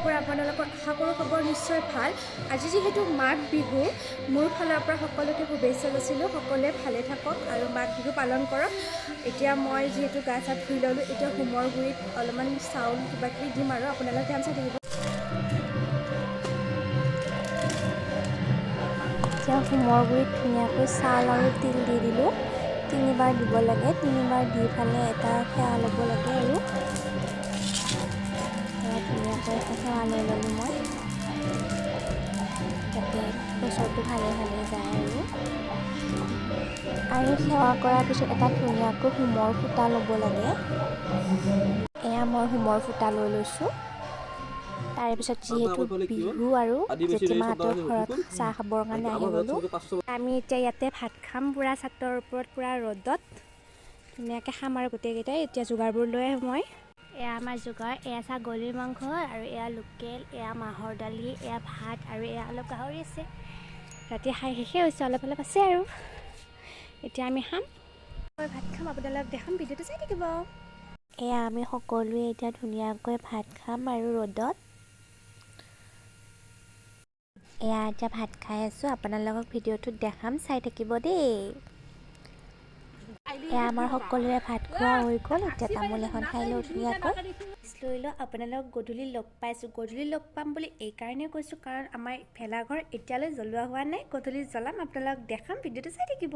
খবৰ আপোনালোকৰ? আশা কৰোঁ খবৰ নিশ্চয় ভাল। আজি যিহেতু মাঘ বিহু, মোৰ ফালৰ পৰা সকলোকে শুভেচ্ছা যাচিলোঁ। সকলোৱে ভালে থাকক আৰু মাঘ বিহু পালন কৰক। এতিয়া মই যিহেতু গা চা ধুই ল'লোঁ, এতিয়া হোমৰ গুৰিত অলপমান চাউল কিবা কিবি দিম আৰু আপোনালোকে ধ্যান চাই থাকিব। এতিয়া হোমৰ গুৰিত ধুনীয়াকৈ চাউল আৰু তিল দি দিলোঁ। তিনিবাৰ দিব লাগে, তিনিবাৰ দি পেলাই এটা সেৱা ল'ব লাগে আৰু ধুনীয়াকৈ এটা সেৱা লৈ ল'লোঁ মই, যাতে বছৰটো ভালে ভালে যায়। আৰু আৰু সেৱা কৰাৰ পিছত এটা ধুনীয়াকৈ হোমৰ ফুটা ল'ব লাগে। এয়া মই হোমৰ ফুটা লৈ লৈছোঁ। তাৰপিছত যিহেতু বিহু আৰু জেঠীমাহঁতৰ ঘৰত চাহ খাবৰ কাৰণে আহি গ'লোঁ। আমি এতিয়া ইয়াতে ভাত খাম, পূৰা চাটৰ ওপৰত, পূৰা ৰ'দত ধুনীয়াকৈ খাম আৰু গোটেইকেইটাই। এতিয়া যোগাৰবোৰ লৈ আহোঁ মই। এয়া আমাৰ যোগাৰ, এয়া ছাগলীৰ মাংস আৰু এয়া লোকেল, এয়া মাহৰ দালি, এয়া ভাত আৰু এয়া অলপ গাহৰি আছে। ৰাতি খাই শেষেই হৈছে, অলপ অলপ আছে আৰু। এতিয়া আমি খাম, মই ভাত খাম, আপোনালোক দেখাম, ভিডিঅ'টো চাই থাকিব। এয়া আমি সকলোৱে এতিয়া ধুনীয়াকৈ ভাত খাম আৰু ৰ'দত। এয়া এতিয়া ভাত খাই আছোঁ, আপোনালোকক ভিডিঅ'টোত দেখাম, চাই থাকিব দেই। এয়া আমাৰ সকলোৰে ভাত খোৱা হৈ গ'ল। এতিয়া তামোল এখন খাই লওঁ ধুনীয়াকৈ। লৈ লওঁ, আপোনালোকক গধূলি লগ পাইছোঁ। গধূলি লগ পাম বুলি এইকাৰণে কৈছোঁ, কাৰণ আমাৰ ভেলাঘৰ এতিয়ালৈ জ্বলোৱা হোৱা নাই। গধূলি জ্বলাম, আপোনালোকক দেখাম, ভিডিঅ'টো চাই থাকিব।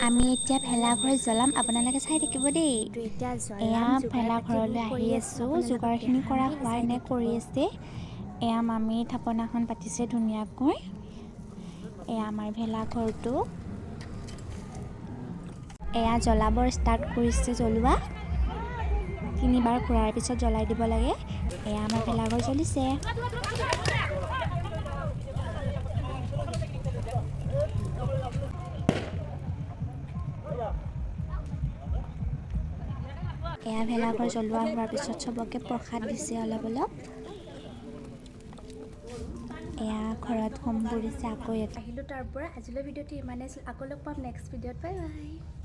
আমি এতিয়া ভেলাঘৰ জ্বলাম, আপোনালোকে চাই থাকিব দেই। এতিয়া এয়া ভেলাঘৰলৈ আহি আছোঁ, যোগাৰখিনি কৰা হোৱাই নাই, কৰি আছে। এয়া মামী থাপনাখন পাতিছে ধুনীয়াকৈ। এয়া আমাৰ ভেলাঘৰটো। এয়া জ্বলাবৰ ষ্টাৰ্ট কৰিছে, জ্বলোৱা তিনিবাৰ ঘূৰাৰ পিছত জ্বলাই দিব লাগে। এয়া আমাৰ ভেলাঘৰ জ্বলিছে। এয়া ভেলাঘৰ জ্বলোৱা হোৱাৰ পিছত চবকে প্ৰসাদ দিছে অলপ অলপ। এয়া ঘৰত হোম পৰিছে আকৌ ইয়াত। আহিলোঁ তাৰ পৰা। আজিলৈ ভিডিঅ'টো ইমানেই আছিল, আকৌ লগ পাম নেক্সট ভিডিঅ'ত। Bye bye.